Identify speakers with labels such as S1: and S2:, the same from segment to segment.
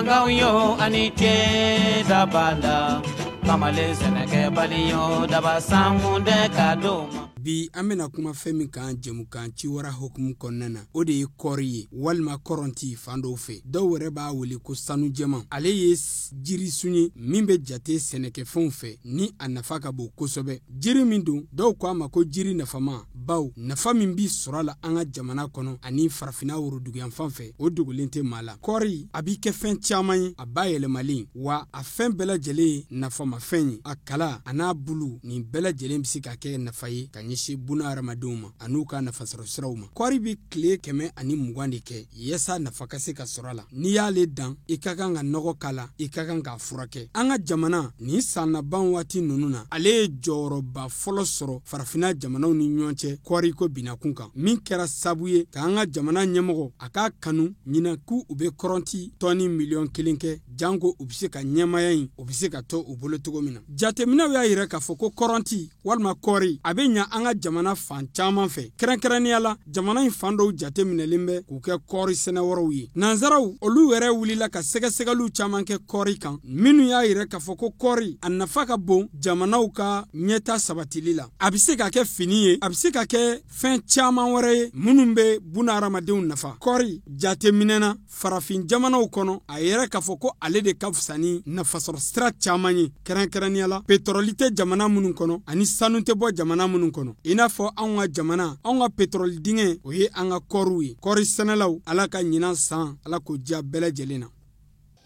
S1: Bamanankanw yo ani ce dabada kamalen sɛnɛkɛbali yo daba sankun tɛ ka d'o ma.
S2: Bi an bɛna kuma fɛn min kan jɛmukan ciwara hukumu kɔnɔna na, o de ye kɔɔri ye walima kɔrɔnti fan dɔw fɛ. Dɔw yɛrɛ b'a wele ko sanu jɛman. Ale ye jirisun ye min bɛ jate sɛnɛkɛfɛnw fɛ ni a nafa ka bon kosɛbɛ. Jiri min don, dɔw ko a ma ko jiri nafama, baw nafa min bi sɔrɔ a la an ka jamana kɔnɔ ani farafinna woroduguyanfan fɛ, o dogolen tɛ maa la. Kɔɔri a b'i kɛ fɛn caman ye a bayɛlɛmalen, wa a fɛn bɛɛ lajɛlen ye nafamafɛn ye. A kala a n'a bulu, nin bɛɛ lajɛlen bɛ se ka kɛ nafa ye ka ɲɛsin buna hadamadenw ma an'u ka nafasɔrɔ siraw ma. Kɔɔri bɛ tile 120 de kɛ yaasa nafa ka se ka sɔrɔ a la. N'i y'ale dan, i ka kan ka nɔgɔ k'a la, i ka kan k'a furakɛ. An ka jamana nin san laban waati ninnu na, ale ye jɔyɔrɔba fɔlɔ sɔrɔ farafinna jamanaw ni ɲɔgɔn cɛ kɔɔriko binakun kan, min kɛra sabu ye k'an ka jamana ɲɛmɔgɔ a k'a kanu ɲinan k'u bɛ kɔrɔnti tɔni 1 miliyɔn kɛ, janko u bɛ se ka ɲɛmaya in, o bɛ se ka to u bolo cogo min na. Jateminɛw y'a yira k'a fɔ ko kɔrɔnti walima kɔɔri a bɛ ɲa an ka jamana fan caman fɛ. Kɛrɛnkɛrɛnnenya la, jamana in fan dɔw jateminɛlen bɛ k'u kɛ kɔɔri sɛnɛwɔrɔw ye. Nansaraw olu yɛrɛ wulila ka sɛgɛsɛgɛliw caman kɛ kɔɔri kan, minnu y'a yira k'a fɔ ko kɔɔri a nafa ka bon jamanaw ka ɲɛta sabatili la. A bɛ se ka kɛ fini ye, a bɛ se ka kɛ fɛn caman wɛrɛ ye minnu bɛ buna hadamadenw nafa. Kɔɔri jateminɛna farafin jamanaw kɔnɔ, a yɛrɛ k'a fɔ ko ale de ka fisa ni nafasɔrɔ sira caman ye, kɛrɛnkɛrɛnnenya la petɔrɔli tɛ jamana minnu kɔnɔ ani sanu tɛ bɔ jamana minnu kɔnɔ, i n'a fɔ anw ka jamana. Anw ka petɔrɔli dingɛ, o ye an ka kɔɔriw ye. Kɔɔri sɛnɛlaw, Ala ka ɲinan san, Ala k'o diya bɛɛ lajɛlen na.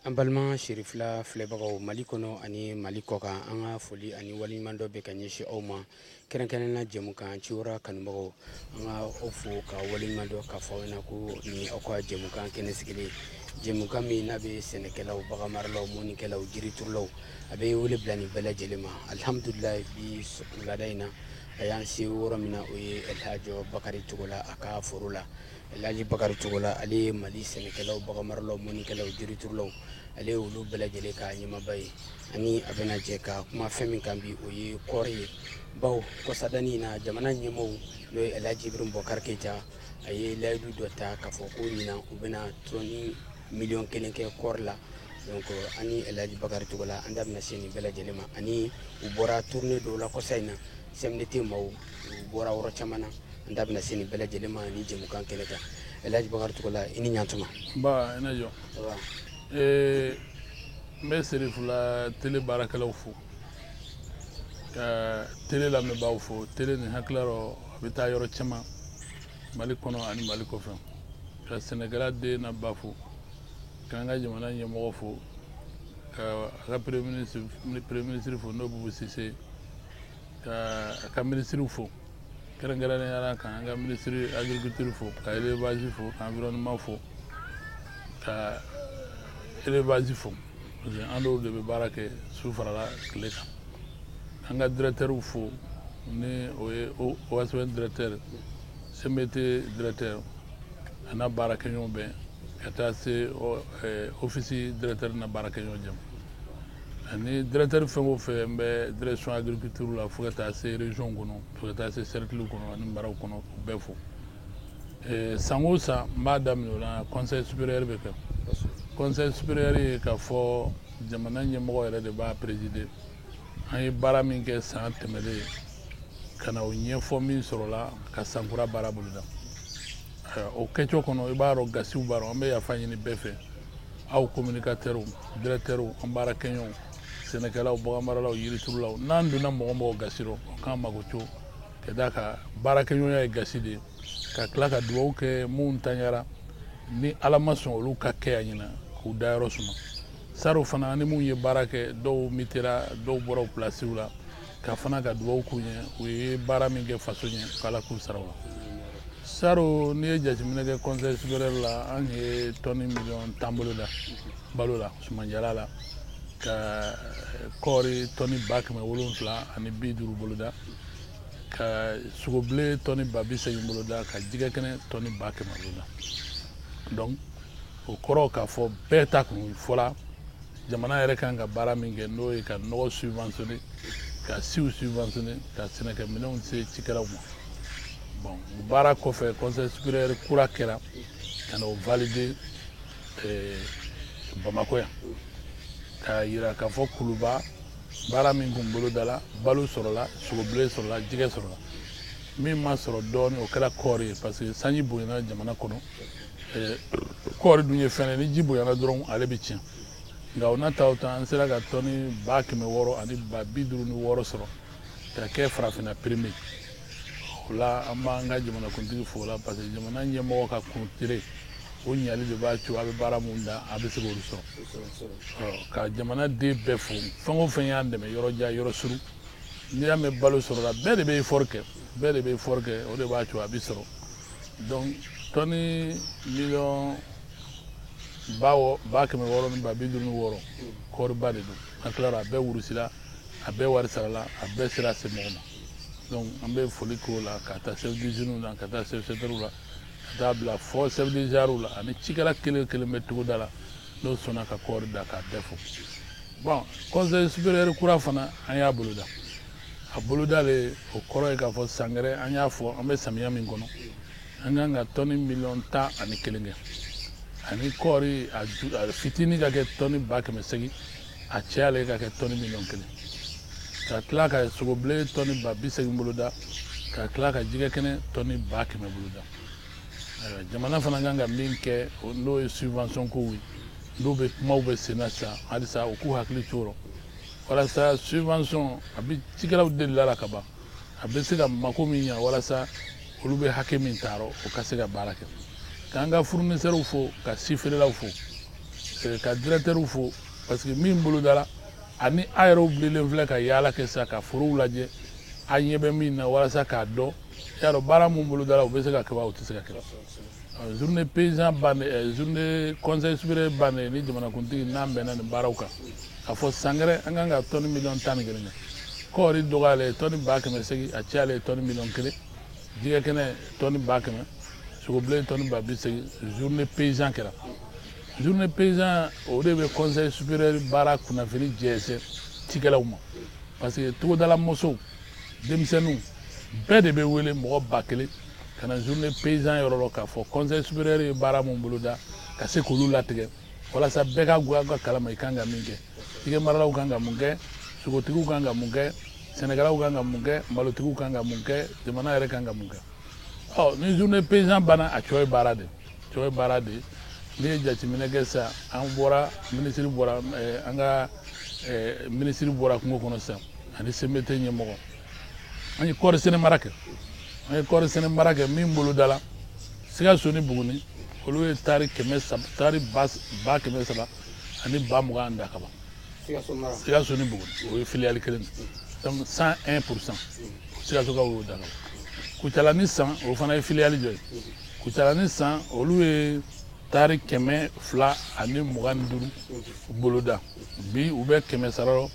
S3: An balima Serifila filɛbagaw Mali kɔnɔ ani Mali kɔkan, an ka foli ani waleɲuman dɔ bɛ ka ɲɛsin aw ma, kɛrɛnkɛrɛnnenya jɛmukan ciwara kanubagaw. An ka aw fo ka waleɲuman dɔ k'a fɔ aw ɲɛna ko ni aw ka jɛmukan kɛnɛ sigilen, jɛmukan min n'a bɛ sɛnɛkɛlaw, baganmaralaw, mɔnikɛlaw, jiriturulaw, a bɛ wele bila nin bɛɛ lajɛlen ma. Alihamudulilayi, bi wulada in na, a y'an se yɔrɔ min na, o ye Elhaji Bakari Togola a ka foro la. Elhaji Bakari Togola, ale ye Mali sɛnɛkɛlaw, baganmaralaw, mɔnikɛlaw, jiriturulaw, ale ye olu bɛɛ lajɛlen ka ɲɛmaaba ye. Ani a bɛna jɛ ka kuma fɛn min kan bi, o ye kɔɔri ye, bawo kɔsadani in na, jamana ɲɛmɔgɔw, n'o ye Elhaji Ibrahim Boubacar Keita, a ye layidu dɔ ta k'a fɔ ko ɲinan u bɛna tɔni 1 miliyɔn kɛ kɔɔri la. Donc ani Elhaji Bakari Togola, an da bɛna se nin bɛɛ lajɛlen ma. Ani u bɔra tournée dɔw la kɔsa in na, CMDT maaw, u bɔra yɔrɔ caman na. An da bɛna se nin bɛɛ lajɛlen ma ni jɛmukan kɛnɛ kan. Elhaji Bakari Togola, i ni ɲantuma.
S4: Ba i na jɔ. N bɛ Serifula télé baarakɛlaw fo, ka télé lamɛnbaaw fo. Télé nin hakili rɔ, a bɛ taa yɔrɔ caman Mali kɔnɔ ani Mali kɔfɛ. Ka sɛnɛkɛla den na ba fo, k'an ka jamana ɲɛmɔgɔ fo, ka a ka premier ministre fo, n'o Bubu Sise, ka a ka ministre fo, kɛrɛnkɛrɛnnenya la k'an ka ministre agriculture fo, ka élevage fo, ka environnement fo, ka élevage fo, parce que an n'olu de bɛ baara kɛ su farala tile kan. An ka directeur fo, ni o ye OSBN directeur, CMDT directeur a n'a baarakɛɲɔgɔn bɛɛ, ka taa se office directeur n'a baarakɛɲɔgɔn jɛ, ani directeur fɛn o fɛn bɛ direction agriculture la, fo ka taa se région kɔnɔ, fo ka taa se cercle kɔnɔ ani maraw kɔnɔ, u bɛɛ fo. San o san, n b'a daminɛ o la, conseil supérieur bɛ kɛ. Conseil supérieur ye k'a fɔ jamana ɲɛmɔgɔ yɛrɛ de b'a présider. An ye baara min kɛ san tɛmɛlen, ka na o ɲɛfɔ min sɔrɔla, ka sankura baara boloda. O kɛcogo kɔnɔ, i b'a dɔn gasiw b'a rɔ. An bɛ yafa ɲini bɛɛ fɛ, aw communicateurs, directeurs, an baarakɛɲɔgɔnw, sɛnɛkɛlaw, baganmaralaw, yiriturulaw. N'an donna mɔgɔ mɔgɔ gasi rɔ, o k'an mako co ka d'a kan baarakɛɲɔgɔnya ye gasi de ye. Ka tila ka dugawu kɛ minnu tanyara, ni Ala ma sɔn olu ka kɛ yan ɲina, k'u dayɔrɔ suma. Saro fana, ni mun ye baara kɛ, dɔw mitera, dɔw bɔra u pilasiw la, ka fana ka dugawu k'u ɲɛ, u ye baara min kɛ faso ɲɛ, k'Ala k'u sara o la. Saro, n'i ye jateminɛ kɛ conseil supérieur la, an ye tɔni 10 miliyɔn bolo da balo la sumanjala la, ka kɔɔri tɔni 750,000 boloda, ka sogobilen tɔni 80 000 boloda, ka jɛgɛ kɛnɛ tɔni 100 000 boloda. Donc o kɔrɔ k'a fɔ bɛɛ ta kun fɔla jamana yɛrɛ kan ka baara min kɛ, n'o ye ka nɔgɔ subventionné, ka siw subventionné, ka sɛnɛkɛminɛnw se cikɛlaw ma. Bon, o baara kɔfɛ, conseil supérieur kura kɛra ka na o valider. Bamakɔ yan k'a yira k'a fɔ Kuluba baara min kun bolo dala, balo sɔrɔla, sogobilen sɔrɔla, jɛgɛ sɔrɔla. Min ma sɔrɔ dɔɔnin, o kɛra kɔɔri ye, parce que sanji bonyana jamana kɔnɔ. Kɔɔri dun ye fɛn ye, ni ji bonyana dɔrɔn ale bɛ tiɲɛ. Nka o n'a ta o ta, an sera ka tɔni 656 000 sɔrɔ ka kɛ farafinna premier. O la, an b'an ka jamanakuntigi fo o la, parce que jamana ɲɛmɔgɔ ka kun tere o ɲali de b'a to a bɛ baara mun da, a bɛ se k'olu sɔrɔ. Ka jamana den bɛɛ fo, fɛn o fɛn y'an dɛmɛ, yɔrɔ jan, yɔrɔ surun. N'i y'a mɛn balo sɔrɔla, bɛɛ de bɛ effort kɛ, bɛɛ de bɛ effort kɛ, o de b'a to a bɛ sɔrɔ. Donc tɔni miliyɔn 656 000, kɔɔriba de don. An tilara, a bɛɛ wurusila, a bɛɛ wari sarala, a bɛɛ sera se mɔgɔ ma. Donc an bɛ foli k'o la, ka taa chef d'usine la, ka taa chef secteur la, ka taa bila fɔ chef de gare la, ani cikɛla kelen kelen bɛ togoda la n'o sɔnna ka kɔɔri da, k'a bɛɛ fo. Bon, conseil supérieur kura fana, an y'a boloda. A boloda le, o kɔrɔ ye k'a fɔ sangɛrɛ, an y'a fɔ an bɛ samiya min kɔnɔ, an kan ka tɔni 11 miliyɔn kɛ, ani kɔɔri a fitinin ka kɛ tɔni 800 000, a cayalen ka kɛ tɔni 1 miliyɔn, ka tila ka sogobilen tɔni 80 000 boloda, ka tila ka jɛgɛ kɛnɛ tɔni 100 000 boloda. Ayiwa, jamana fana kan ka min kɛ, n'o ye subvention kow ye, n'o bɛ kumaw bɛ sen na sisan, halisa u k'u hakili t'o rɔ, walasa subvention a bɛ cikɛlaw delila la ka ban, a bɛ se ka mako min ɲa, walasa olu bɛ hakɛ min ta rɔ, o ka se ka baara kɛ. K'an ka fournisseurs fo, ka si feerelaw fo, ka directeurs fo, parce que min bolodara ani a yɛrɛw bilenlen filɛ ka yaala kɛ sisan ka forow lajɛ, a ɲɛ bɛ min na, walasa k'a dɔn y'a dɔn baara mun bolodara, o bɛ se ka kɛ wa, o tɛ se ka kɛ. Journée paysan bannen, journée conseil supérieur bannen, ni jamanakuntigi n'an bɛnna nin baaraw kan, k'a fɔ sangɛrɛ an kan ka tɔni 11 miliyɔn kɛ, kɔɔri dɔgɔyalen tɔni 800 000, a cayalen tɔni 1 miliyɔn, jɛgɛ kɛnɛ tɔni 100 000, sogobilen tɔni 80 000. Journée paysan kɛra. Journée paysan, o de bɛ conseil supérieur baara kunnafoni jɛnsɛn cikɛlaw ma, parce que togodala musow, denmisɛnninw bɛɛ de bɛ wele, mɔgɔ 1000 ka na journée paysan yɔrɔ la, k'a fɔ conseil supérieur ye baara mun boloda, ka se k'olu latigɛ, walasa bɛɛ ka bɔ a ka kalama i kan ka min kɛ. Jɛgɛ maralaw kan ka mun kɛ, sogotigiw kan ka mun kɛ, sɛnɛkɛlaw kan ka mun kɛ, malotigiw kan ka mun kɛ, jamana yɛrɛ kan ka mun kɛ. Ɔ, ni journée paysan banna, a cɔ ye baara de, cɔ ye baara de. N'i ye jateminɛ kɛ sisan, an bɔra, minisiri bɔra, an ka minisiri bɔra kungo kɔnɔ sisan, ani CMDT ɲɛmɔgɔ, an ye kɔɔri sɛnɛ mara kɛ. An ye kɔɔri sɛnɛ mara kɛ min bolo da la, Sikaso ni Buguni, olu ye tari 300, tari 320 000 da kaban. Sikaso ni Buguni, o ye filiale kelen de, donc 101 %, Sikasokaw y'o da kaban. Kucala ni San, o fana ye filiale jɔ ye. Kucala ni San, olu ye tari 225 boloda. Bi u bɛ kɛmɛ sara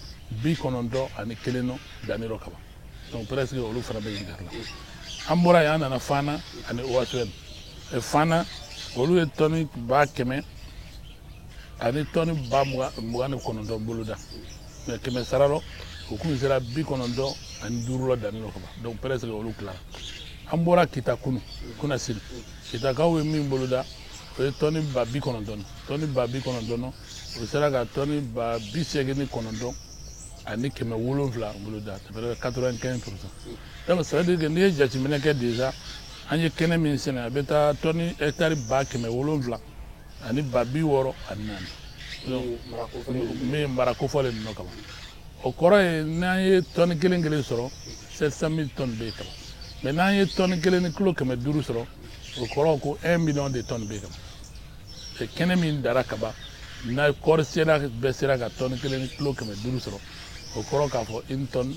S4: 91 nɔ danni rɔ kaban, donc presque olu fana bɛ ɲini ka tila. An bɔra yen, an nana Fana ani OHL. Fana, olu ye tɔni 100 000 ani tɔni 29 000 boloda, mais kɛmɛ sara rɔ, o kun sera 95 la danni rɔ kaban, donc presque olu tilara. An bɔra Kita kunu kunasiri, Kitakaw ye min boloda, o ye tɔni 90 000, tɔni 90 000, o sera ka tɔni 89 700 boloda, ça fait 95 %. Donc ça veut dire que n'i ye jateminɛ kɛ déjà, an ye kɛnɛ min sɛnɛ, a bɛ taa tɔni hectare 764 064, min mara kofɔlen ninnu kaban. O kɔrɔ ye n'an ye tɔni kelen kelen sɔrɔ, 700 000 tonnes bɛ yen kaban. Mais n'an ye tɔni 1 ni kilo 500 sɔrɔ, o kɔrɔ ko 1 million de tonnes bɛ yen kaban. Kɛnɛ min dara kaban, n'a kɔɔri sera bɛɛ sera ka tɔni 1 ni kilo 500 sɔrɔ, o kɔrɔ k'a fɔ une tonne,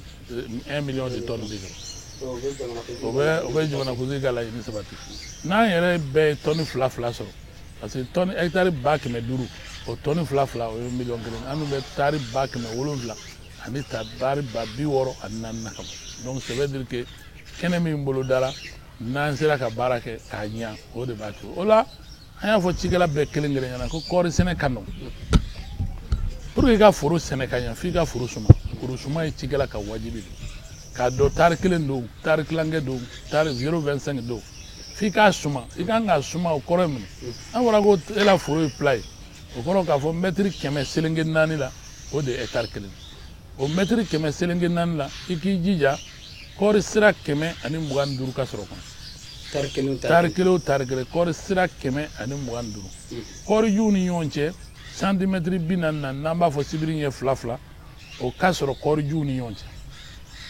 S4: 1 million de tonnes bɛ sɔrɔ. O bɛ jamanakuntigi ka laɲini sabati. N'an yɛrɛ bɛɛ ye tɔni fila fila sɔrɔ, parce que tɔni hectare 500 000, o tɔni fila fila, o ye 1 miliyɔn. An dun bɛ tari 700 000 ani tari 64 000 na kaban. Donc ça veut dire que kɛnɛ min bolo dara, n'an sera ka baara kɛ k'a ɲa, o de b'a to. O la, an y'a fɔ cikɛla bɛɛ kelen kelen ɲɛna ko kɔɔri sɛnɛ ka nɔgɔn. Pour que i ka foro sɛnɛ ka ɲa, f'i ka foro suma. Foro suma ye cikɛla ka wajibi de k'a dɔn, tari kelen don, tari kilankɛ don, tari 0,25 don, f'i k'a suma. I kan k'a suma, o kɔrɔ ye mun ye? An fɔra ko e la foro ye plat ye. O kɔrɔ k'a fɔ mɛtiri 100 selenge 4 la, o de ye hectare kelen. O mɛtiri 100 selenge 4 la, i k'i jija kɔɔri sira 125 ka sɔrɔ kɔnɔ. Tari kelen o tari kelen, kɔɔri sira 125. Kɔɔrijuw ni ɲɔgɔn cɛ santimɛtiri 44, n'an b'a fɔ sibiri ɲɛ 2 2, o ka sɔrɔ kɔɔrijuw ni ɲɔgɔn cɛ.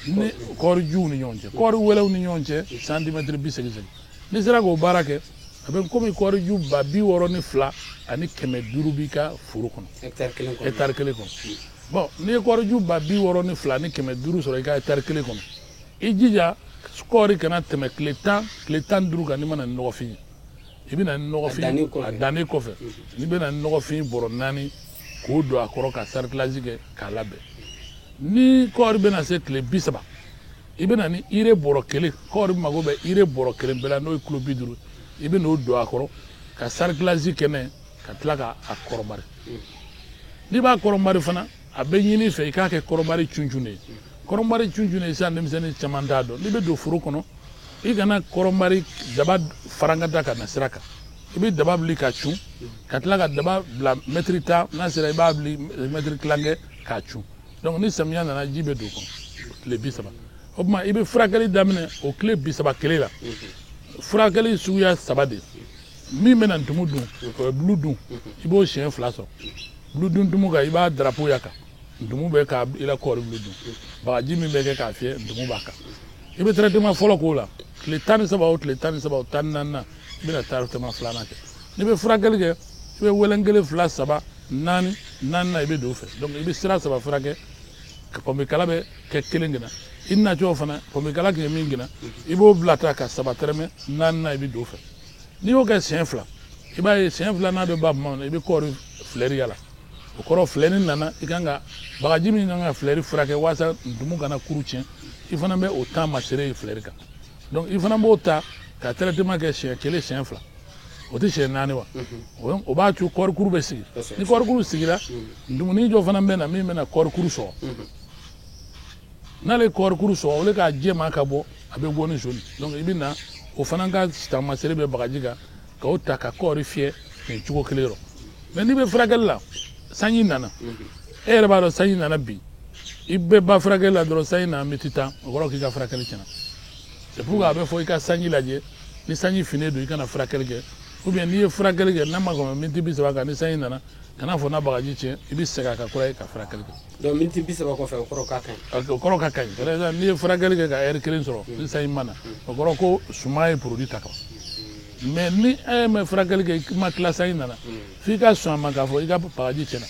S4: Ni kɔɔrijuw ni ɲɔgɔn cɛ, kɔɔri wɛlɛw ni ɲɔgɔn cɛ santimɛtiri 80. N'i sera k'o baara kɛ, a bɛ komi kɔɔriju 62,500 b'i ka foro kɔnɔ. Hectare kelen kɔnɔ. Bon, n'i ye kɔɔriju 62,500 sɔrɔ i ka hectare kelen kɔnɔ, i jija kɔɔri kana tɛmɛ tile 10, tile 15 kan n'i ma na ni nɔgɔfin ye. I bɛ na ni nɔgɔfin a dannen kɔfɛ, n'i bɛ na ni nɔgɔfin bɔrɔ 4 k'o don a kɔrɔ ka sarclage kɛ k'a labɛn. Ni kɔɔri bɛna se tile 30, i bɛ na ni ire bɔrɔ kelen, kɔɔri mago bɛ ire bɔrɔ kelen bɛɛ la, n'o ye kilo 50, i bɛ n'o don a kɔrɔ ka sarclage kɛ n'a ye, ka tila k'a kɔrɔbari. N'i b'a kɔrɔbari fana, a bɛ ɲini i fɛ i k'a kɛ kɔrɔbari cuncun de ye. Kɔrɔbari cuncun de sisan denmisɛnnin caman t'a dɔn. N'i bɛ don foro kɔnɔ, i kana kɔrɔbari daba farankata ka na sira kan. I bɛ daba bili ka cun, ka tila ka daba bila mɛtiri 10, n'a sera i b'a bili mɛtiri tilankɛ k'a cun. Donc ni samiya nana, ji bɛ don kɔnɔ tile 30. O tuma i bɛ furakɛli daminɛ o tile 30 kelen la. Furakɛli suguya 3 de. Min bɛna ntumu dun, o bɛ bulu dun, i b'o siɲɛ 2 sɔrɔ. Bulu dun tumu kan, i b'a drapeau ya kan, ntumu bɛ k'a i la kɔɔri bulu dun. Bagaji min bɛ kɛ k'a fiyɛ, ntumu b'a kan. I bɛ traitement fɔlɔ k'o la, tile 13 o tile 13 o 14nan, i bɛna traitement filanan kɛ. N'i bɛ furakɛli kɛ, i bɛ wɛlɛn 1 2 3 4, 4nan i bɛ don o fɛ. Donc i bɛ sira 3 furakɛ, pɔnpekala bɛ kɛ kelen kelen. I nacogo fana, pɔnpekala kɛ min kelen, i b'o bila ta ka 3 tɛrɛmɛ, 4nan i bɛ don o fɛ. N'i y'o kɛ siɲɛ 2, i b'a ye siɲɛ 2 n'a bɛ ban tuma min na, i bɛ kɔɔri filɛri yala. O kɔrɔ filɛri nana, i kan ka bagaji min kan ka filɛri furakɛ walasa ntumu kana kuru tiɲɛ, i fana bɛ o temps masere ye filɛri kan. Donc i fana b'o ta ka traitement kɛ siɲɛ 1, siɲɛ 2. O tɛ siɲɛ 4 wa? O b'a to kɔɔrikuru bɛ sigi. Ni kɔɔrikuru sigira, ntumuni jɔ fana bɛ na min bɛna kɔɔrikuru sɔgɔ. N'ale kɔɔrikuru sɔgɔ, o le k'a jɛman ka bɔ, a bɛ bɔ ni jaune. Donc i bɛ na o fana ka taamasere bɛ bagaji kan, k'o ta ka kɔɔri fiyɛ nin cogo kelen rɔ. Mais n'i bɛ furakɛli la, sanji nana, e yɛrɛ b'a dɔn sanji nana bi, i bɛ ba furakɛli la dɔrɔn, sanji nana miniti 10, o kɔrɔ k'i ka furakɛli tiɲɛna. C'est pourquoi a bɛ fɔ i ka sanji lajɛ, ni sanji finnen don i kana furakɛli kɛ, ou bien n'i ye furakɛli kɛ n'a ma kɔn miniti 30 kan, ni sanji nana, kana fɔ n'a bagaji tiɲɛ, i bɛ segin a kan kura ye ka furakɛli kɛ.
S3: Donc miniti 30 kɔfɛ, o kɔrɔ k'a ka ɲi.
S4: O kɔrɔ k'a ka ɲi. Par exemple, n'i ye furakɛli kɛ ka heure 1 sɔrɔ, ni sanji ma na, o kɔrɔ ko suman ye produit ta kan. Mais ni e ma furakɛli kɛ, i ma tila sanji nana, f'i ka sɔn a ma k'a fɔ i ka bagaji tiɲɛna.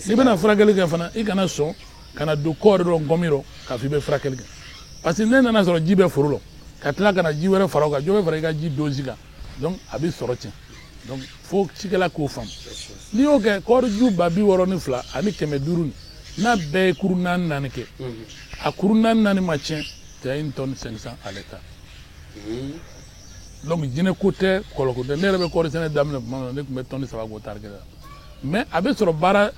S4: N'i bɛna furakɛli kɛ fana, i kana sɔn ka na don kɔɔri rɔ, ngɔmi rɔ, k'a fɔ i bɛ furakɛli kɛ. Parce que ne nana sɔrɔ ji bɛ foro la, ka tila ka na ji wɛrɛ fara o kan, jɔ bɛ fara i ka ji dosi kan, donc a bɛ sɔrɔ tiɲɛ. Donc fo cikɛla k'o faamu. N'i y'o kɛ, kɔɔriju 62,500 nin, n'a bɛɛ ye kuru 4 4 kɛ, a kuru 4 4 ma tiɲɛ, c'est 1 tonne 500 à l'hectare. Donc jinɛ ko tɛ, kɔlɔko tɛ. Ne yɛrɛ bɛ kɔɔri sɛnɛ daminɛ tuma min na, ne tun bɛ tɔni 3 k'o tari kelen la. Mais a bɛ sɔrɔ baara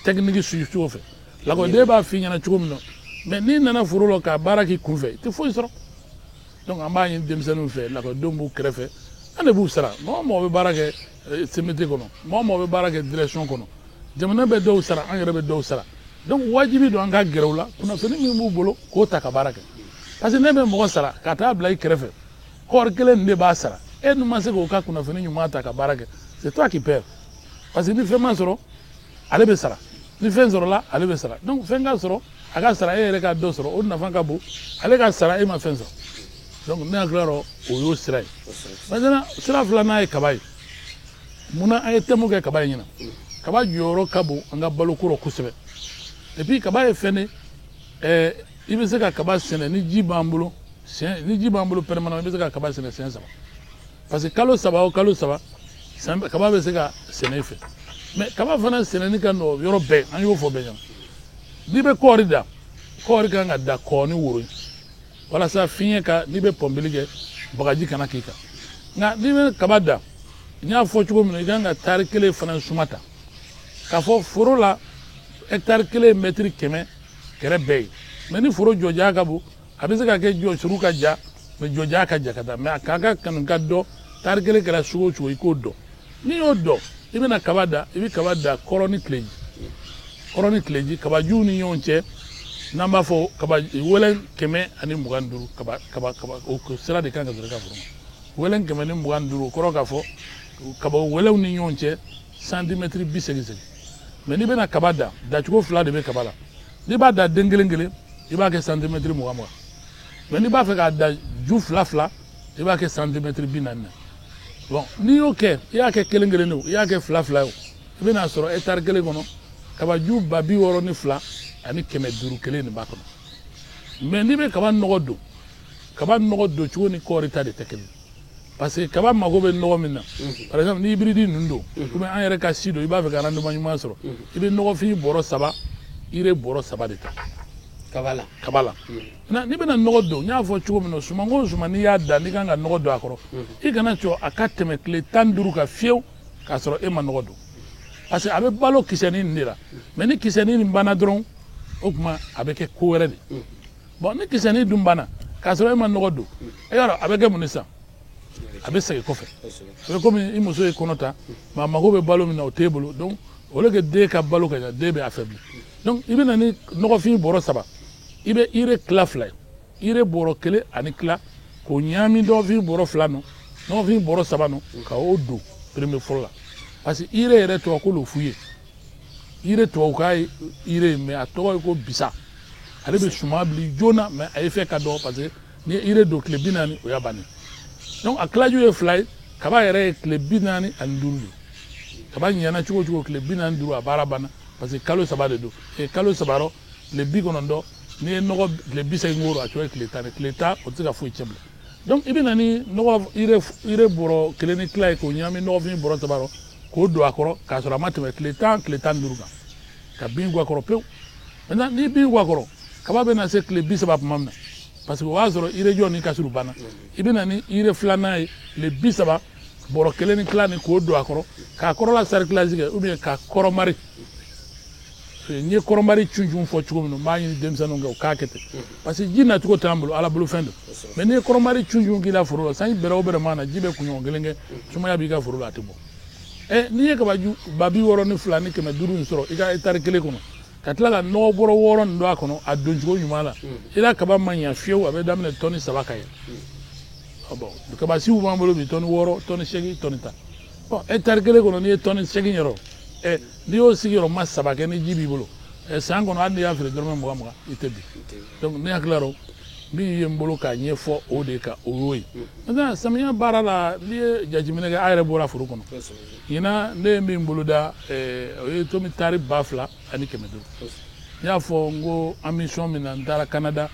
S4: technique suivi cogo fɛ. Lakɔliden b'a f'i ɲɛna cogo min na, mais n'i nana foro la ka baara k'i kunfɛ, i tɛ foyi sɔrɔ. Donc an b'a ɲini denmisɛnninw fɛ, lakɔlidenw b'u kɛrɛfɛ, an de b'u sara. Mɔgɔ o mɔgɔ bɛ baara kɛ CMT kɔnɔ, mɔgɔ o mɔgɔ bɛ baara kɛ direction kɔnɔ, jamana bɛ dɔw sara, an yɛrɛ bɛ dɔw sara. Donc wajibi don an ka gɛrɛ u la, kunnafoni min b'u bolo k'o ta ka baara kɛ. Parce que ne bɛ mɔgɔ sara ka taa bila i kɛrɛfɛ, kɔɔri kelen de b'a sara, e dun ma se k'o ka kunnafoni ɲuman ta ka baara kɛ, c'est toi qui perds. Parce que ni fɛn ma sɔrɔ, ale bɛ sara, ni fɛn sɔrɔla, ale bɛ sara. Donc fɛn ka sɔrɔ, a ka sara, e yɛrɛ ka dɔ sɔrɔ, o nafa ka bon, ale ka sara, e ma fɛn sɔrɔ. Donc ne hakili la o y'o sira ye. Maintenant sira filanan ye kaba ye. Munna an ye thème kɛ kaba in ɲɛna? Kaba jɔyɔrɔ ka bon an ka baloko rɔ kosɛbɛ. Et puis kaba ye fɛn de, i bɛ se ka kaba sɛnɛ ni ji b'an bolo, ni ji b'an bolo permanent, i bɛ se ka kaba sɛnɛ siɲɛ 3. Parce que kalo 3 o kalo 3, kaba bɛ se ka sɛnɛ i fɛ. Mais kaba fana sɛnɛni ka nɔgɔ yɔrɔ bɛɛ, an y'o fɔ bɛɛ ɲɛna. N'i bɛ kɔɔri da, kɔɔri kan ka da kɔ ni woro ye, walasa fiɲɛ ka, n'i bɛ pɔnpili kɛ, bagaji kana k'i kan. Nka n'i bɛ kaba da, n y'a fɔ cogo min na, i kan ka tari 1 fana suma ta. K'a fɔ foro la, hectare 1 mɛtiri 100 kɛrɛ bɛɛ ye. Mais ni foro jɔja ka bon, a bɛ se ka kɛ jɔ suru ka ja, mais jɔja ka ja ka taa. Mais a ka kanu ka dɔn, tari 1 kɛra cogo o cogo, i k'o dɔn. N'i y'o dɔn, i bɛna kaba da, i bɛ kaba da kɔrɔn ni tileji, kɔrɔn ni tileji, kabajuw ni ɲɔgɔn cɛ, n'an b'a fɔ kaba wɛlɛn 125, kaba kaba kaba o sira de kan ka sɔrɔ i ka foro ma. Wɛlɛn 125, o kɔrɔ k'a fɔ kaba wɛlɛnw ni ɲɔgɔn cɛ santimɛtiri 80. Mais n'i bɛna kaba da, dacogo fila de bɛ kaba la. N'i b'a da den kelen kelen, i b'a kɛ santimɛtiri 20 20. Mais n'i b'a fɛ k'a da ju fila fila, i b'a kɛ santimɛtiri 40 na. Bon, n'i y'o kɛ, i y'a kɛ kelen kelen o, i y'a kɛ fila fila o, i bɛna sɔrɔ hectare kelen kɔnɔ kabaju 62,500 kelen de b'a kɔnɔ. Mais n'i bɛ kaba nɔgɔ don, kaba nɔgɔ don cogo ni kɔɔri ta de tɛ kelen, parce que kaba mago bɛ nɔgɔ min na, par exemple ni hybride ninnu don, ou bien an yɛrɛ ka si don, i b'a fɛ ka rendement ɲuman sɔrɔ, i bɛ nɔgɔfin bɔrɔ 3, urée bɔrɔ 3 de ta
S3: kaba la.
S4: Kaba la. N'i bɛna nɔgɔ don, n y'a fɔ cogo min na, suman o suman n'i y'a da, n'i kan ka nɔgɔ don a kɔrɔ, i kana jɔ a ka tɛmɛ tile 15 kan fiyewu k'a sɔrɔ e ma nɔgɔ don, parce que a bɛ balo kisɛnin nin de la. Mais ni kisɛnin nin banna dɔrɔn, o tuma a bɛ kɛ ko wɛrɛ de. Bon, ni kisɛnin dun banna k'a sɔrɔ e ma nɔgɔ don, e y'a dɔn a bɛ kɛ mun de sisan? A bɛ segin kɔfɛ. A bɛ komi i muso ye kɔnɔ ta, mais a mago bɛ balo min na, o t'e bolo. Donc au lieu que den ka balo ka ɲa, den bɛ affaibli. Donc i bɛ na ni nɔgɔfin bɔrɔ 3, i bɛ urée tila 2 ye, urée bɔrɔ 1 ni tila, k'o ɲaami nɔgɔfin bɔrɔ 2 nɔ, nɔgɔfin bɔrɔ 3 nɔ, ka o don premier fɔlɔ la. Parce que urée yɛrɛ tɔgɔ ko l'o f'u ye, urée tubabukan ye urée, mais a tɔgɔ ye ko bisa. Ale bɛ suman bili joona, mais a effet ka dɔgɔ, parce que n'i ye urée don tile 40, o y'a bannen. Donc a tilaju ye 2 ye. Kaba yɛrɛ ye tile 45 de. Kaba ɲɛna cogo o cogo, tile 45, a baara banna, parce que kalo 3 de don. Kalo 3 rɔ, tile 90, n'i ye nɔgɔ tile 80 k'o rɔ, a cogo ye tile 10 de. Tile 10, o tɛ se ka foyi tiɲɛ bilen. Donc i bɛ na ni nɔgɔ urée bɔrɔ 1 ni tila ye, k'o ɲagami nɔgɔfin bɔrɔ 3 rɔ, k'o don a kɔrɔ k'a sɔrɔ a ma tɛmɛ tile 10, tile 15 kan, ka bin bɔ a kɔrɔ pewu. Maintenant ni bin bɔ a kɔrɔ, kaba bɛ na se tile 30 tuma min na, parce que o y'a sɔrɔ urée jɔ ni kasuru banna, i bɛ na ni urée filanan ye, tile 30, bɔrɔ 1 ni tila ni, k'o don a kɔrɔ, k'a kɔrɔla sarclage kɛ ou bien k'a kɔrɔmari. N ye kɔrɔmari cuncun fɔ cogo min na, n b'a ɲini denmisɛnninw kɛ u k'a kɛ ten, parce que ji nacogo t'an bolo, Ala bolo fɛn don. Mais n'i ye kɔrɔmari cuncun k'i la foro la, sanji bɛrɛ o bɛrɛ ma na, ji bɛ kunɲɔgɔn kelen kɛ, sumaya b'i ka foro la, a tɛ bɔ. N'i ye kabaju 62,500 in sɔrɔ i ka hectare kelen kɔnɔ, ka tila ka nɔgɔ bɔrɔ 6 nin don a kɔnɔ, a doncogo ɲuman la, i la kaba ma ɲa fiyewu, a bɛ daminɛ tɔni 3 ka yɛlɛ. Bon, kaba siw b'an bolo bi, tɔni 6, tɔni 8, tɔni 10. Bon, hectare kelen kɔnɔ, n'i ye tɔni 8 yɔrɔ, n'i y'o sigi yɔrɔ ma 3 kɛ, ni ji b'i bolo, san kɔnɔ, hali n'i y'a feere dɔrɔmɛ 20 20, i tɛ bin. Donc ne hakili la, min ye n bolo k'a ɲɛfɔ o de kan, o y'o ye. Maintenant, samiya baara la, n'i ye jateminɛ kɛ, a yɛrɛ bɔra foro kɔnɔ ɲinan, ne ye min bolo da, o ye tomi tari 2500. N y'a fɔ n ko ambition min na, n taara Canada,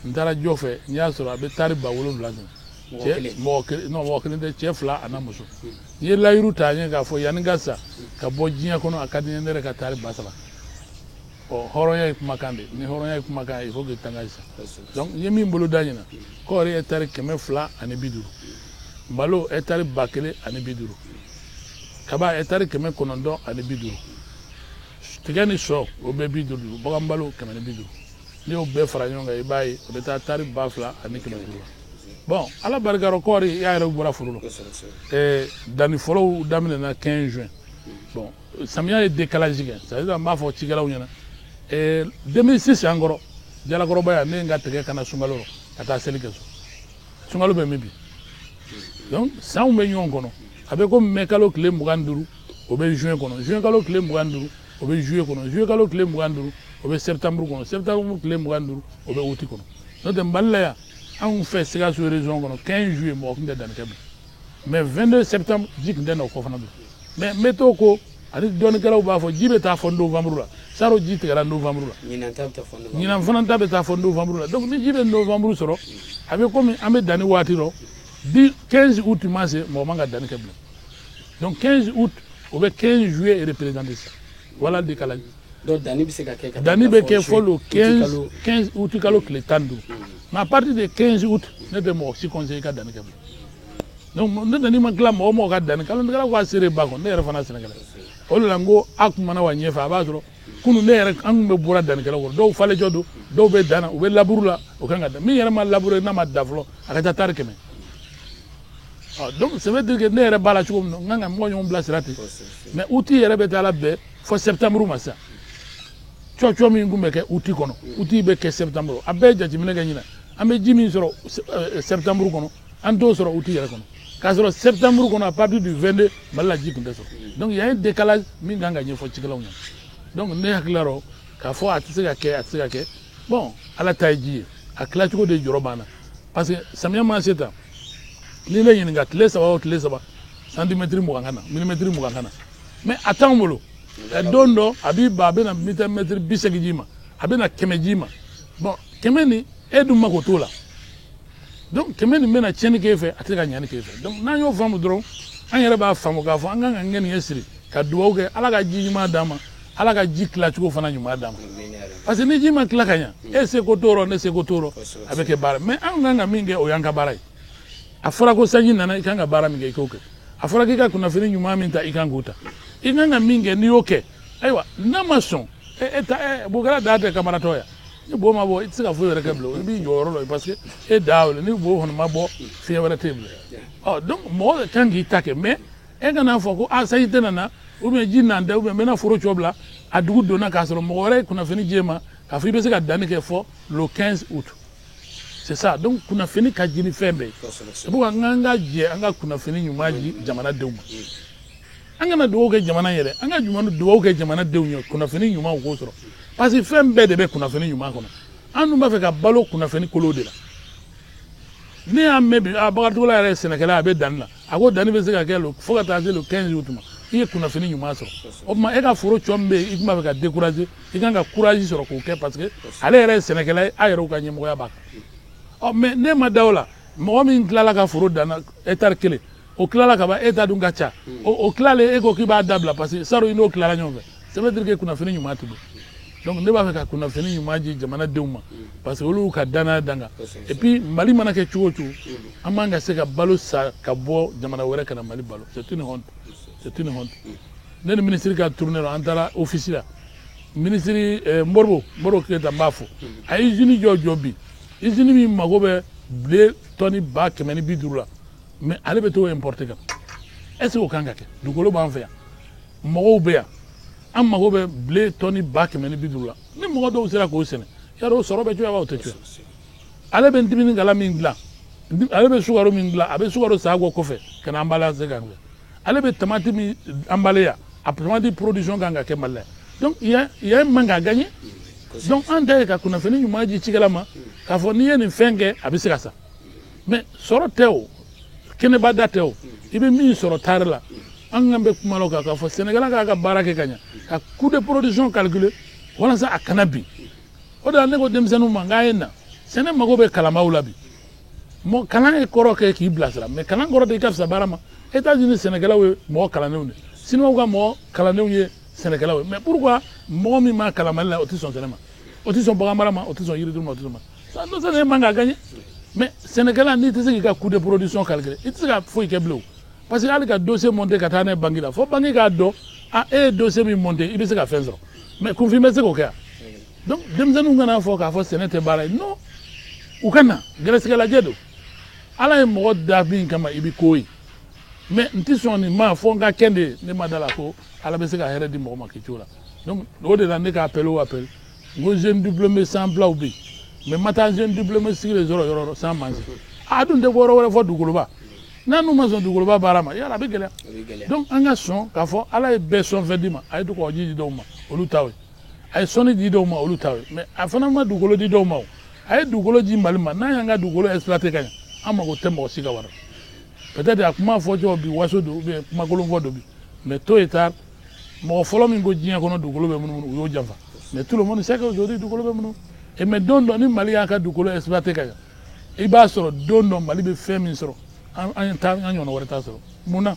S4: n taara Jɔfɛ, n y'a sɔrɔ a bɛ tari 7000 sɛnɛ. Cɛ mɔgɔ kelen, non, mɔgɔ kelen tɛ, cɛ 2 a n'a muso. N ye layiru ta n ye k'a fɔ yanni n ka sa ka bɔ diɲɛ kɔnɔ, a ka di n ye ne yɛrɛ ka tari 3000. Ɔ, hɔrɔnya ye kumakan de, ni hɔrɔnya ye kumakan ye, il faut que t'engages. Donc n ye min bolo da ɲina, kɔɔri hectare 250, malo hectare 1050, kaba hectare 950, tigɛ ni sɔ o bɛɛ 50, bagan balo 150. N'i y'o bɛɛ fara ɲɔgɔn kan, i b'a ye o bɛ taa tari 2500 la. Bon, Ala barika rɔ, kɔɔri y'a yɛrɛ bɔra foro la, danni fɔlɔw daminɛna 15 juin. Bon, samiya ye décalage kɛ, c'est à dire an b'a fɔ cikɛlaw ɲɛna, 2006 an kɔrɔ Jalakɔrɔba yan, ne ye n ka tigɛ kana sunkalo rɔ ka taa seli kɛ so. Sunkalo bɛ min bi? Donc sanw bɛ ɲɔgɔn kɔnɔ. A bɛ komi mai kalo tile 25, o bɛ juin kɔnɔ, juin kalo tile 25, o bɛ juillet kɔnɔ, juillet kalo tile 25, o bɛ septembre kɔnɔ, septembre tile 25, o bɛ août kɔnɔ. N'o tɛ, Mali la yan, anw fɛ Sikaso région kɔnɔ, 15 juillet, mɔgɔ tun tɛ danni kɛ bilen, mais 22 septembre, ji tun tɛ na o kɔ fana bilen. Mais météo ko ani dɔnnikɛlaw b'a fɔ ji bɛ taa fɔ novembre la, saro ji tigɛra novembre la.
S3: Ɲinan ta bɛ taa fɔ novembre.
S4: Ɲinan fana ta bɛ taa fɔ novembre la. Donc ni ji bɛ novembre sɔrɔ, a bɛ komi an bɛ danni waati rɔ di. 15 août ma se, mɔgɔ man ka danni kɛ bilen. Donc 15 août, o bɛ 15 juillet représenté sisan. Voilà le décalage.
S3: Donc danni bɛ se ka kɛ ka
S4: Danni bɛ kɛ fɔ le 15, 15 août kalo tile 15. Mais à partir de 15 août, ne tɛ mɔgɔ si conseiller ka danni kɛ bilen. Donc ne tɛ n'i ma tila, mɔgɔ mɔgɔ ka danni kalo ka seere ba kɔnɔ, ne yɛrɛ fana sɛnɛkɛla. O de la n ko a kumana wa ɲɛfɛ, a b'a sɔrɔ kunun ne yɛrɛ, an kun bɛ bɔra dannikɛlaw kɔrɔ, dɔw falenjɔ don, dɔw bɛ dan na, u bɛ laburu la, o kan ka dan. Min yɛrɛ ma labure, n'a ma dan fɔlɔ, a ka ca tari 100. Donc ça veut dire que ne yɛrɛ b'a la cogo min na, n kan ka mɔgɔ ɲɔgɔn bilasira ten. Mais août yɛrɛ bɛ taa la bɛn fo septembre ma sisan. Cɔcɔ min tun bɛ kɛ août kɔnɔ, août bɛ kɛ septembre. A bɛɛ ye jateminɛ kɛ ɲinɛ. An bɛ ji min sɔrɔ septembre kɔnɔ, an t'o sɔrɔ août yɛrɛ kɔnɔ. K'a sɔrɔ septembre kɔnɔ, à partir du 22, Mali la ji tun tɛ sɔrɔ. Donc il y a un décalage min kan ka ɲɛfɔ cikɛlaw ɲɛna. Donc ne hakili la rɔ k'a fɔ a tɛ se ka kɛ, a tɛ se ka kɛ. Bon, Ala ta ye ji ye, a tilacogo de jɔrɔ b'an na. Parce que samiya mana se tan, ni ne ɲininka, tile 3 o tile 3, santimɛtiri 20 ka na, milimɛtiri 20 ka na. Mais a t'anw bolo. Don dɔ a b'i ban, a bɛ na mètre 80 d'i ma, a bɛ na 100 d'i ma. Bon, 100 nin, e dun mako t'o la. Donc 100 nin bɛna tiɲɛni k'e fɛ, a tɛ se ka ɲani k'e fɛ. Donc n'an y'o faamu dɔrɔn, an yɛrɛ b'a faamu k'a fɔ an kan ka ŋɛniɲɛ siri ka dugawu kɛ Ala ka ji ɲuman d'an ma, Ala ka ji tilacogo fana ɲuman d'an ma. Parce que ni ji ma tila ka ɲa, e seko t'o rɔ, ne seko t'o rɔ, a bɛ kɛ baara. Mais an kan ka min kɛ, o y'an ka baara ye. A fɔra ko sanji nana, i kan ka baara min kɛ, i k'o kɛ. A fɔra k'i ka kunnafoni ɲuman min ta, i kan k'o ta. I kan ka min kɛ, n'i y'o kɛ, ayiwa, n'a ma sɔn, e ta bokɛla da tɛ kamaratɔ ya. Ni bo ma bɔ, i tɛ se ka foyi wɛrɛ kɛ bilen, i b'i jɔ yɔrɔ dɔ, parce que e da o ni bo kɔni ma bɔ, fiɲɛ wɛrɛ tɛ yen bilen. Ɔ donc mɔgɔ kan k'i ta kɛ, mais e kana fɔ ko a sanji tɛ nana, ou bien ji nan tɛ, ou bien n bɛna foro cɔ bila a dugu donna k'a sɔrɔ mɔgɔ wɛrɛ ye kunnafoni j'e ma k'a fɔ i bɛ se ka danni kɛ fɔ le 15 août. C'est ça. Donc kunnafoni ka di ni fɛn bɛɛ ye. C'est pourquoi an ka jɛ an ka kunnafoni ɲuman di jamanadenw ma. An kana dugawu kɛ jamana yɛrɛ, an ka dugawu kɛ jamanadenw ye kunnafoni ɲuman k'o sɔrɔ. Parce que fɛn bɛɛ de bɛ kunnafoni ɲuman kɔnɔ. An dun b'a fɛ ka balo kunnafoni kolo de la. Ne y'a mɛn bi, a Bakari Togola yɛrɛ ye sɛnɛkɛla, a bɛ danni na. A ko danni bɛ se ka kɛ fo ka taa se le 15 août ma. I ye kunnafoni ɲuman sɔrɔ. O tuma e ka foro cɔ min bɛ yen, i tun b'a fɛ ka décourager, i kan ka courage sɔrɔ k'o kɛ, parce que ale yɛrɛ ye sɛnɛkɛla ye, a yɛrɛw ka ɲɛmɔgɔya b'a kan. Ɔ mais ne ma da o la, mɔgɔ min tilala ka foro danna hectare 1, o tilala ka ban, e ta dun ka ca. O tilalen, e ko k'i b'a dabila parce que saro i n'o tilala ɲɔgɔn fɛ. Ça veut dire que kunnafoni ɲuman t'i bolo. Donc ne b'a fɛ ka kunnafoni ɲuman di jamanadenw ma, parce que olu ka danaya dan kan. Et puis Mali mana kɛ cogo o cogo, an man ka se ka balo sa ka bɔ jamana wɛrɛ ka na Mali balo. C'est une honte, c'est une honte. Ne ni ministre ka tournée la, an taara office la. Ministre Modibo Keyita, n b'a fɔ, a ye usine jɔ bi, usine min mago bɛ blé tɔni 150 000 la, mais ale bɛ t'o importer ka na. Est ce que o kan ka kɛ? Dugukolo b'an fɛ yan, mɔgɔw bɛ yan, an mago bɛ blé tɔni 150 000 la. Ni mɔgɔ dɔw sera k'o sɛnɛ, yarɔ o sɔrɔ bɛ cogoya wa, o tɛ cogoya. Ale bɛ dumuni kala min dilan, ale bɛ sukaro min dilan, a bɛ sukaro san kɔ kɔfɛ ka na emballage kan kɛ. Ale bɛ tamati min emballé yan, a tamati production kan ka kɛ Mali la. Donc il y a un manque à gagner. Donc an ta ye ka kunnafoni ɲuman di cikɛla ma k'a fɔ n'i ye nin fɛn kɛ, a bɛ se ka sa. Mais sɔrɔ tɛ o, kɛnɛba da tɛ o, i bɛ min sɔrɔ taari la. An kan bɛ kuma la k'a fɔ sɛnɛkɛla k'a ka baara kɛ ka ɲɛ, ka coût de production calculer walasa a kana bin. O de la ne ko denmisɛnninw ma, n k'a ye na sɛnɛ mago bɛ kalanbaaw la bi. Mɔ kalan ye kɔrɔ kɛ k'i bilasira, mais kalan kɔrɔ tɛ i ka fisa baara ma. États-Unis sɛnɛkɛlaw ye mɔgɔ kalannenw de, Siniwaw ka mɔgɔ kalannenw ye sɛnɛkɛlaw ye. Mais pourquoi mɔgɔ min ma kalan Mali la, o tɛ sɔn sɛnɛ ma, o tɛ sɔn baganmara ma, o tɛ sɔn yirituru ma, o tɛ sɔn ma? Ça non, ça manque à gagner. Mais sɛnɛkɛla, n'i tɛ se k'i ka coût de production calculer, i tɛ se ka foyi kɛ bilen o. Parce que hali ka dossier monter ka taa n'a ye banque la, fo banque k'a dɔn a e ye dossier min monter, i bɛ se ka fɛn sɔrɔ. Mais kunfin bɛ se k'o kɛ yan? Donc denmisɛnninw kana fɔ k'a fɔ sɛnɛ tɛ baara ye. Non, u ka na gɛrɛsɛgɛ lajɛ don. Ala ye mɔgɔ da min kama, i bɛ ko ye. Mais n tɛ sɔn nin ma fɔ n ka kɛ de ye. Ne ma da la ko Ala bɛ se ka hɛrɛ di mɔgɔ ma k'i cogo la. Donc o de la ne ka appel o appel, n ko jeune diplômé sans emploi bɛ yen, mais ma taa jeune diplômé sigilen sɔrɔ yɔrɔ yɔrɔ sans manger. A dun tɛ bɔ yɔrɔ wɛrɛ fɔ dugukoloba. N'a n'u ma sɔn dugukoloba baara ma, yala a bɛ gɛlɛya. Donc an ka sɔn k'a fɔ Ala ye bɛɛ sɔn fɛn d'i ma. A ye kɔgɔji di dɔw ma, olu t'aw ye. A ye sɔnni di dɔw ma, olu t'aw ye. Mais a fana ma dugukolo di dɔw ma. O a ye dugukolo di Mali ma, n'an y'an ka dugukolo exploiter ka ɲɛ, an mago tɛ mɔgɔ si ka wari la. Peut-être a kuma fɔ cogo bi waso don, ou bien kumakolon fɔ don bi, mais tôt et tard, mɔgɔ fɔlɔ min ko diɲɛ kɔnɔ dugukolo bɛ munumunu, u y'o janfa. Mais tout le monde sait qu'aujourd'hui dugukolo bɛ munumunu. Et mais don dɔ, ni Mali y'a ka dugukolo exploiter ka ɲɛ, i b'a sɔrɔ don dɔ Mali bɛ fɛn min sɔrɔ, an ta an ɲɔgɔnna wɛrɛ t'a sɔrɔ. Mun na?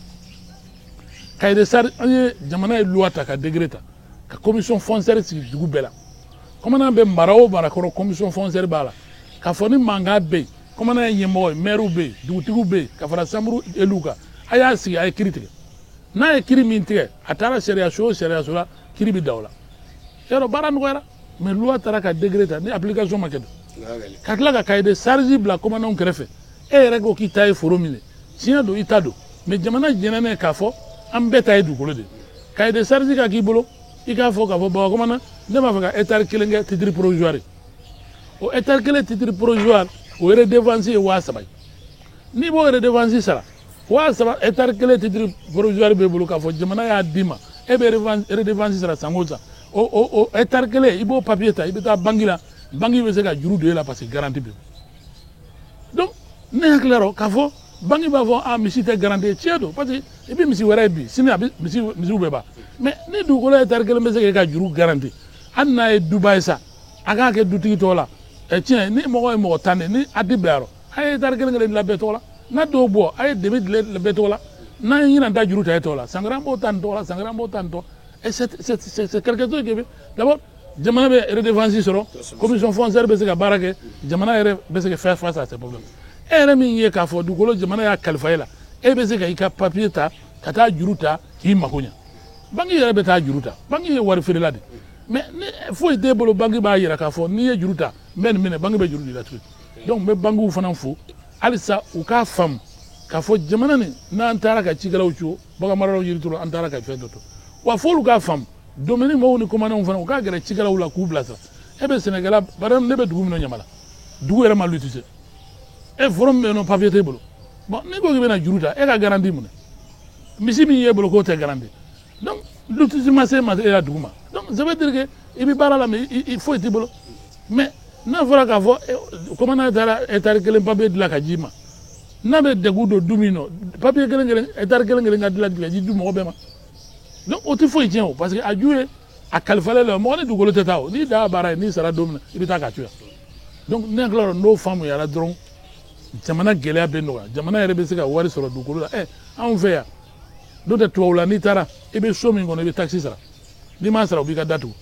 S4: Cahier de charge, an ye jamana ye loi ta ka décret ta ka commission foncière sigi dugu bɛɛ la. Commandant bɛ mara o mara kɔrɔ, commission foncière b'a la. K'a fɔ ni mankan bɛ yen, commandant ye ɲɛmɔgɔ ye, maire bɛ yen, dugutigiw bɛ yen, ka fara chambre élu kan, a y'a sigi, a ye kiiri tigɛ. N'a ye kiiri min tigɛ, a taara sariya so o sariya so la, kiiri bɛ da o la. Yarɔ baara nɔgɔyara. Mais loi taara ka décret ta, ni application ma kɛ dun, ka tila ka cahier de charge bila commandant kɛrɛfɛ, e yɛrɛ ko k'i ta ye foro min ye. Tiɲɛ don, i ta don, mais jamana jɛnɛ k'a fɔ an bɛɛ ta ye dugukolo de ye. Cahier de charge ka k'i bolo, i k'a fɔ k'a fɔ Bamakɔ na, ne b'a fɛ ka hectare kelen kɛ titre provisoire ye. O hectare kelen titre provisoire, o redevance ye 3000 ye. N'i b'o redevance sara, 3000, hectare kelen titre provisoire b'e bolo k'a fɔ jamana y'a d'i ma, e bɛ redevance sara san o san. O hectare kelen, i b'o papier ta, i bɛ taa banque la, banque bɛ se ka juru don e la parce que garantie b'i bolo. Donc ne hakili la k'a fɔ banque b'a fɔ a misi tɛ garantie, tiɲɛ don, parce que i bɛ misi wɛrɛ ye bi, sini a bɛ misiw bɛ ban. Mais ni dugukolo hectare kelen bɛ se k'e ka juru garantie, hali n'a ye duba ye sa, a k'a kɛ dutigi tɔgɔ la. Tiɲɛ, ni mɔgɔ ye mɔgɔ 10 de, ni a ti bila yɔrɔ, a ye hectare kelen kelen dilan bɛɛ tɔgɔ la. N'a dɔw bɔ, a ye demi dilan bɛɛ tɔgɔ la. N'an ye ɲinan ta juru ta e tɔgɔ la, san wɛrɛ an b'o ta nin tɔgɔ la, san wɛrɛ an b'o ta nin tɔgɔ. Et c'est quelque chose qui bɛ d'abord jamana bɛ redevance sɔrɔ, commission foncière bɛ se ka baara kɛ, jamana yɛrɛ bɛ se ka faire face à ces problèmes. E yɛrɛ min ye k'a fɔ dugukolo jamana y'a kalifa e la, e bɛ se ka i ka papier ta ka taa juru ta k'i mako ɲɛ. Banque yɛrɛ bɛ taa juru ta, banque ye wari feerela de, mais ni foyi t'e bolo, banque b'a yira k'a fɔ n'i ye juru ta n bɛ nin minɛ, banque bɛ juru di la tuguni. Donc n bɛ banques fana fo halisa, u k'a faamu k'a fɔ jamana nin, n'an taara ka cikɛlaw co, baganmaralaw, yirituru, an taara ka fɛn dɔ to wa. F'olu k'a faamu, domaine mɔgɔw ni commandants fana, u k'a gɛrɛ cikɛlaw la k'u bilasira. E bɛ sɛnɛkɛla, par exemple ne bɛ dugu min na, Ɲamana dugu yɛrɛ ma lotissé, e foro min bɛ yen nɔ, papier t'e bolo. Bon, n'i ko k'i bɛna juru ta, e ka garantie mun misi min y'e bolo k'o tɛ garantie? Donc lotissement se ma e la dugu ma. Donc ça veut dire que i bɛ baara la, mais i foyi t'i bolo. Mais n'a fɔra k'a fɔ commandant taara hectare kelen papier dilan ka d'i ma, n'a bɛ degun don du min nɔ, papier kelen kelen, hectare kelen kelen ka dilan ka di du mɔgɔ bɛɛ ma. Donc o tɛ foyi tiɲɛ o, parce que a ju ye a kalifalen la mɔgɔ ni dugukolo tɛ taa o. N'i da baara ye, n'i sara don min na, i bɛ taa k'a to yan. Donc ne hakili la, n'o faamuyara dɔrɔn, jamana gɛlɛya bɛ nɔgɔya, jamana yɛrɛ bɛ se ka wari sɔrɔ dugukolo la. Anw fɛ yan, n'o tɛ tubabu la, n'i taara i bɛ so min kɔnɔ, i bɛ taxe sara, n'i m'a sara u b'i ka datugu.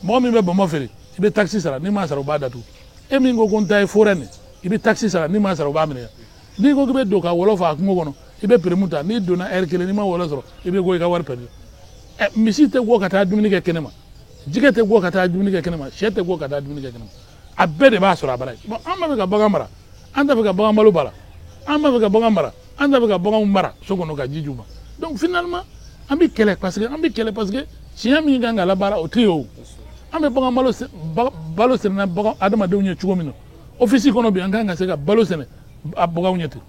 S4: Mɔgɔ min bɛ bɔnbɔn feere, i bɛ taxe sara, n'i m'a sara u b'a datugu. E min ko ko n ta ye forêt nin, i bɛ taxe sara, n'i m'a sara u b'a minɛ. N'i ko k'i bɛ don ka wɔlɔ fa kungo kɔnɔ, i bɛ permis ta, n'i donna heure kelen, n'i ma wɔlɔ sɔrɔ, i bɛ ko i ka wari perdu. Misi tɛ bɔ ka taa dumuni kɛ kɛnɛ ma, jɛgɛ tɛ bɔ ka taa dumuni kɛ kɛnɛ ma, sɛ tɛ bɔ ka taa dumuni kɛ kɛnɛ ma, a bɛɛ de b'a sɔrɔ a bara ye. Bon, an b'a fɛ ka bagan mara, an t'a fɛ ka bagan balo bara, an b'a fɛ ka bagan mara, an t'a fɛ ka baganw mara so kɔnɔ ka ji d'u ma. Donc finalement an bɛ kɛlɛ parce que an bɛ kɛlɛ parce que tiɲɛ min kan ka labaara, o tɛ yen o. An bɛ bagan balo sɛnɛ bagan adamadenw ye cogo min na office kɔnɔ bi, an kan ka se ka balo sɛnɛ a baganw ɲɛ ten.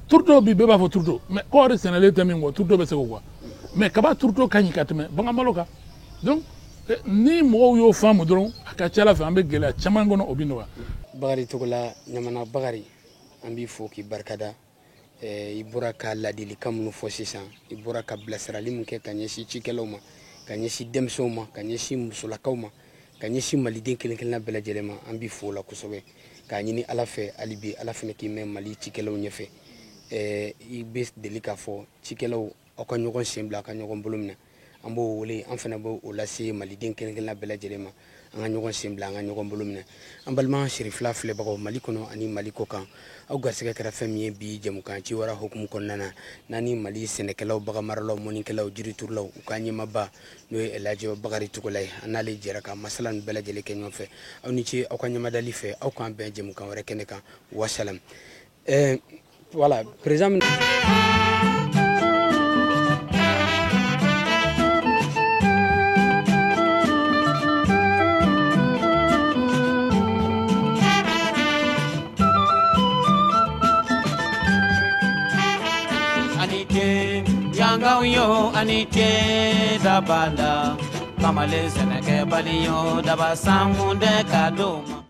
S4: Tourteau bi, bɛɛ b'a fɔ tourteau, mais kɔɔri sɛnɛlen tɛ min kɔ, tourteau bɛ se k'o quoi, mais kaba tourteau ka ɲi ka tɛmɛ bagan balo kan. Donc ni mɔgɔw y'o faamu dɔrɔn, a ka ca ala fɛ an bɛ gɛlɛya caman kɔnɔ, o bɛ nɔgɔya.
S3: Bakari Togola, Ɲamana Bakari, an b'i fo k'i barikada. I bɔra ka ladilikan minnu fɔ sisan, i bɔra ka bilasirali min kɛ ka ɲɛsin cikɛlaw ma, ka ɲɛsin denmisɛnw ma, ka ɲɛsin musolakaw ma, ka ɲɛsin maliden kelen kelenna bɛɛ lajɛlen ma, an b'i fo o la kosɛbɛ, k'a ɲini ala fɛ hali bi, ala fana k'i mɛn Mali cikɛlaw ɲɛfɛ. I bɛ deli k'a fɔ cikɛlaw, aw ka ɲɔgɔn sen bila, aw ka ɲɔgɔn bolo minɛ. An b'o wele, an fana b'o lase maliden kelen kelenna bɛɛ lajɛlen ma, an ka ɲɔgɔn sen bila, an ka ɲɔgɔn bolo minɛ. An balima Sirifila filɛbagaw Mali kɔnɔ ani Mali kɔ kan, aw garisɛgɛ kɛra fɛn min ye bi jɛmukan Ciwara hukumu kɔnɔna na, n'an ni Mali sɛnɛkɛlaw, baganmaralaw, mɔnikɛlaw, jiriturulaw, u ka ɲɛmaaba n'o ye Elhaji Bakari Togola ye, an n'ale jɛra ka masala nin bɛɛ lajɛlen kɛ ɲɔgɔn fɛ. Aw ni ce aw ka ɲɛmadali fɛ, aw k'an bɛn jɛmukan wɛrɛ kɛnɛ kan. Wasalam. Voilà, président.
S1: Yangaw yo ani ce dabala, kamalen sɛnɛkɛbali yo, daba sankun dɛ ka d'o ma.